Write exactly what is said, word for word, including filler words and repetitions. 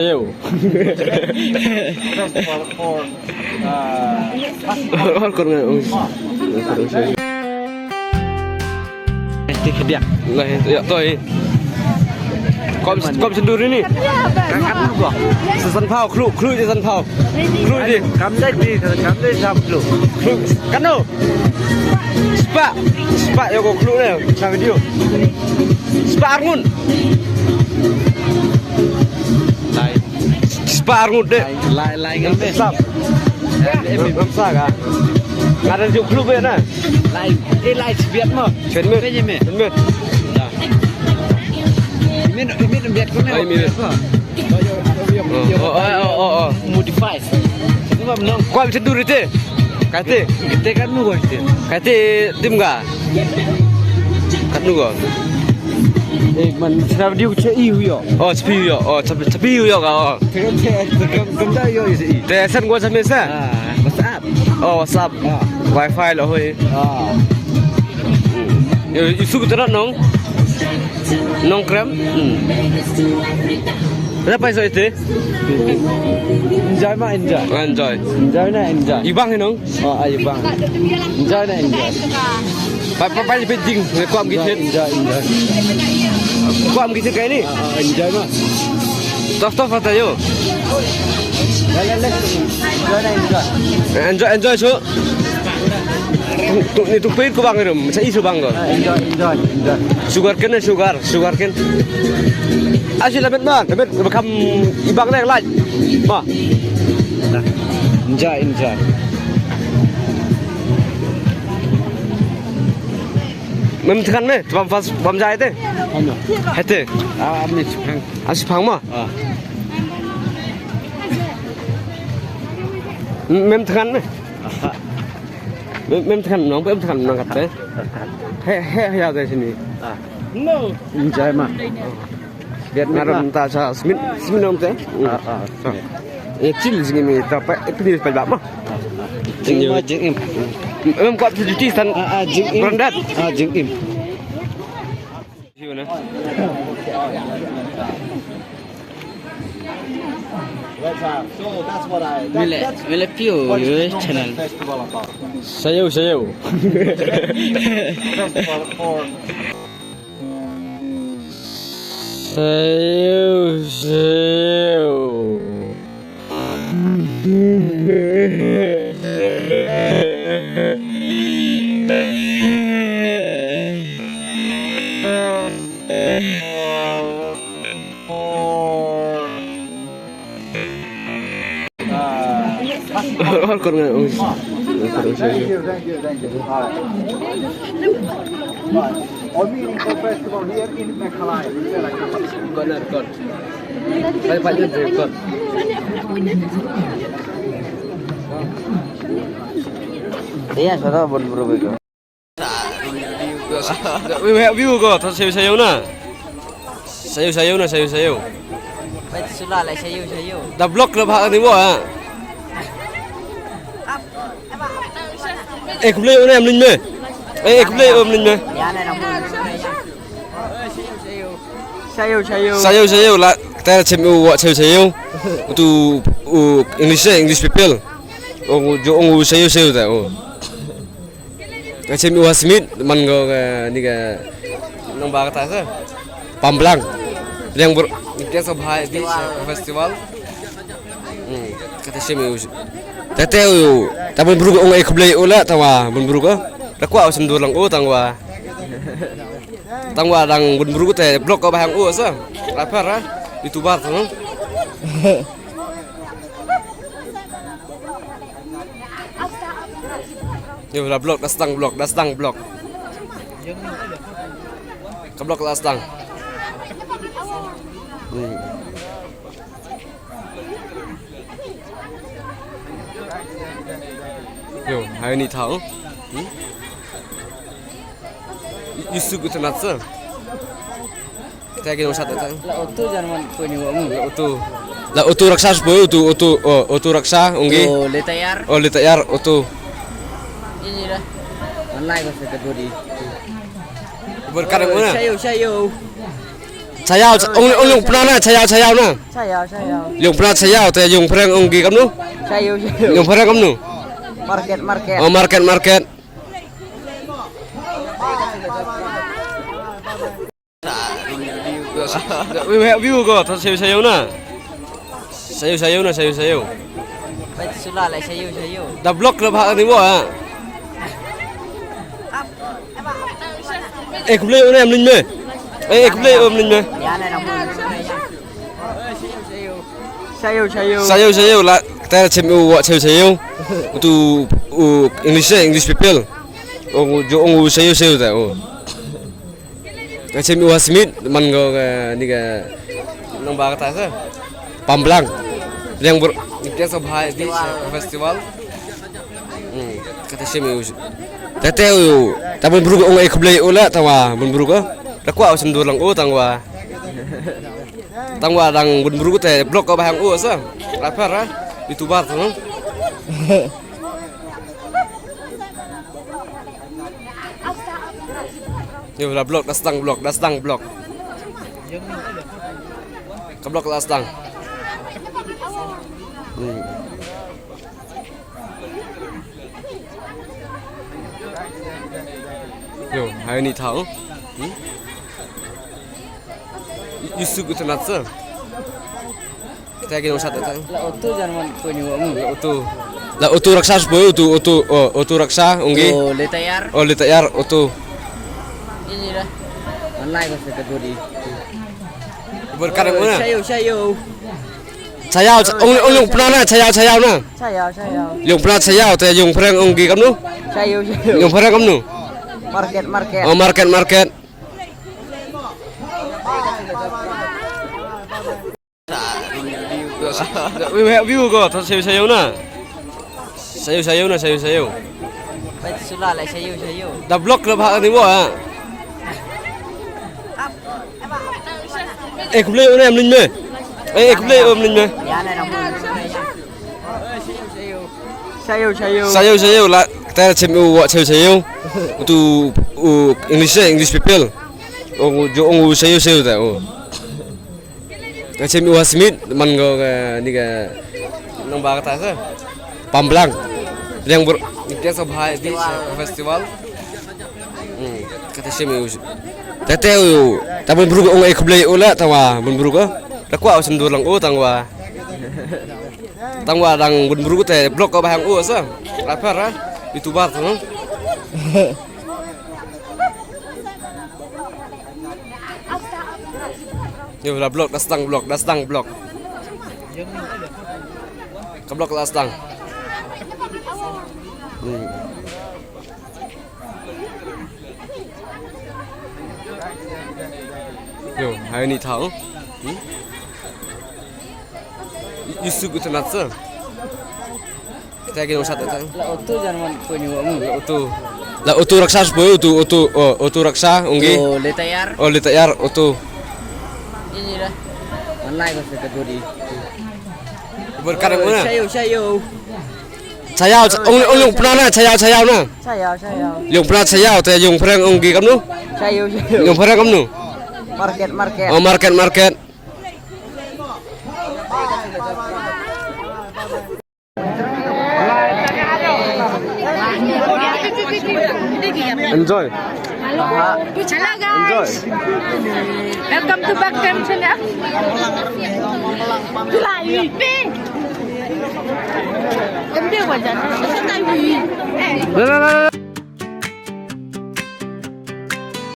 Yo. Festival for, uh, Hor kor ngai ong. Lah, ya, toi. Kom, kom senduri ni. Sa san phaw, khluh, khluh ji san phaw. Khluh ji. Kam dei ji, kam dei sam khluh. Khluh, kano? Spah, spah ïa ko khluh ne, sa video. Spah arngut. Lai. Spah arngut de. Lai, lai, lai, ngam sap. Ngam sap ka. Nga dang ju khluh be na. Lai, eh, lai sbiat mo. Sbiat met. Sbiat met. Sbiat met. Dah. Imin, imin biat ko ne. Ai, imin. Oh, oh, oh, oh, oh. Modify. Kwam senduri te. Kate. Kate kan nu ko te. Kate tim ga. Kat nu ko. Eh, man, sra video che i huyo. Oh, chepi huyo. Oh, chepi, chepi huyo ka. Oh. Te, te, te, kam, kam da yo isi. Te san ko sa mesa. Ah, WhatsApp. Oh, WhatsApp. Ah. Wi-Fi lo hoi. Ah. Yo, isu kita nong. Nongkrem. Hmm. Ada paisa ite? Enjoy ma enjoy. Enjoy. Enjoy na enjoy. Ibang hinong? Oh, ayo bang. Enjoy na enjoy. Pa pa pa piding. Kuam gicit. Enjoy enjoy. Kuam gicit kaini. Ah, ah, enjoy ma. Tof tof atayo. Enjoy na enjoy. Enjoy enjoy so. Tu ni tu peit ko bang rum. Sa isu bang ko. Ah, enjoy enjoy enjoy. Sugar cane, sugar, sugar cane. Asi lamet ma, lamet ba kham ibang ne lait. Ma. Enjoy, enjoy. Mem tkan me, tbam fas bam jai te. Ano? Hete. Ah, amni chipang. Asi pang ma. Ah. Mem tkan me. Mem tkan nong, mem tkan nong kat te. He he he ya te sini. Ah. No. Enjoy ma. Vietnam ta sa smin smin nong te. Ah, ah. Eh, chill sini mi ta pa, eh, pini pa ba ma. Jing ma jing im. Em ko tu juti san. Ah, ah, jing im. Brandat. Ah, jing im. Mele, mele pio yo channel. Sayo, sayo. Sayo, sayo. Hor kor ngai ong. Thank you, thank you, thank you. All right. All meaningful festival here in Meghalaya. Got it, got it. Bye, bye, bye, bye. Iya, sudah buat berubah. Wi wi view ko, to sayo sayo na. Sayo sayo na, sayo sayo. Bai sula la sayo sayo. Da block la ba ni wa. Eh, kublai o ne amlin me. Eh, kublai o amlin me. Sayo sayo. Sayo sayo la ta chem u wa sayo sayo. Tu u English eh, English people. Ong jo ong u sayo sayo ta o. Ka chem u ha Smit man go ka ni ka nang ba kata sa. Pamblang. Yang ber ni ka sa bhai di festival. Hmm, kata chem u. Tete u ta bun bru ong ai khublei u la ta wa bun bru ko. Ta kwa u sendur lang u tang wa. Tang wa dang bun bru te blok ko ba hang u sa. Rapper ha. YouTuber tu. Yo, la blok, da stang blok, da stang blok. Ka blok la stang. Hmm. Yo, hai ni thau. Hmm? Yusuk utanat sa. Kita ki nong sat ta. La auto jan man ko ni wa mu. La auto. La auto raksa spo auto auto oh, auto raksa onggi. Oh, le tayar. Oh, le tayar auto. Ini dah. Online ko sa ka body. Berkat mana? Sayo sayo. Chayaw, ong, ong, ong pynah na, chayaw, chayaw na. Chayaw, chayaw. Ong pynah chayaw, te ong pyreng ong ki kamnu? Chayaw, chayaw. Ong pyreng kamnu? Market, market. Oh, market, market. Wi, wi, wi, ko, ta chayaw, chayaw na. Chayaw, chayaw na, chayaw, chayaw. Bai sula la chayaw, chayaw. Da block la bha ni bo, ha. Eh, khublei u ne, mlin me. Eh, eh, khublei u mlin me. Chayaw, chayaw. Chayaw, chayaw, la, ta chem u wa chayaw, chayaw. Utu, u, English, eh, English people. Ong u, jo ong u chayaw, chayaw ta, u. Ka chem u ha Smit, man go ka, ni ka, nang ba kata sa. Pamblang. Liang ber, ni ka sa bha di sa festival. Hmm, kata chem u. Tete u, ta bun bru ong eh khublei u la, tangwa, bun bru ko. Ta kwah u chem dur lang u, tangwa. Tangwa dang bun bru ko te, block ko bahang u sa. Lapar, ha? YouTuber tu, no? Yo, la block, da sdang block, da sdang block. Ka block la sdang. Hmm. Yo, hai ni thau. Hmm? Yusuf itu nat sa. Kita lagi nong sat datang. La auto jangan man ko nyu amu. La auto. La auto raksa sepoi, auto, auto, oh, auto raksa, onggi. Oh, le tayar. Oh, le tayar, auto. Ini dah. Online ko sa kategori. Berkat yang mana? Chayaw, chayaw. Chayaw, ong, ong, ong pynah na, chayaw, chayaw na. Chayaw, chayaw. Ong pynah chayaw, te ong pyreng ong ki kamnu? Chayaw, chayaw. Ong pyreng kamnu? Market, market. Oh, market, market. Wi, wi, wi, ko, ta chayaw, chayaw na. Chayaw, chayaw na, chayaw, chayaw. Bai sula la chayaw, chayaw. Da block la bha ni bo, ha. Eh, khublei u ne, mlin me. Eh, eh, khublei u mlin me. Chayaw, chayaw. Chayaw, chayaw, la, ta chem u wa chayaw, chayaw. Utu, u, English, eh, English people. Ong u, jo ong u chayaw, chayaw ta, u. Ka chem u ha Smit, man go ka, ni ka, nang ba kata sa. Pamblang. Liang ber, ni ka sa bha di sa festival. Hmm, kata chem u. Tete u, ta bun bru ong eh khublei u la, tangwa, bun bru ko. Ta kwah u chem dur lang u, tangwa. Tangwa dang bun bru ko te, block ko bahang u sa. Lapar, ha? YouTuber tu, no? Yo, la block, da sdang block, da sdang block. Ka block la sdang. Hmm. Yo, hai ni thau. Hmm? Yusuf itu nat sa. Kita lagi nong sat datang. La auto jangan man ko nyu amu. La auto. La auto raksa sepoi, auto, auto, oh, auto raksa, onggi. Oh, le tayar. Oh, le tayar, auto. Ini dah. Online ko sa kategori. Berkat yang mana? Chayaw, chayaw. Chayaw, ong, ong, ong pynah na, chayaw, chayaw na. Chayaw, chayaw. Ong pynah chayaw, te ong pyreng ong ki kamnu? Chayaw, chayaw. Ong pyreng kamnu? Market, market. Oh, market, market. Enjoy. Hello guys. Enjoy. Welcome to Bakam channel. Lai pink. Em dia wajan. Lai.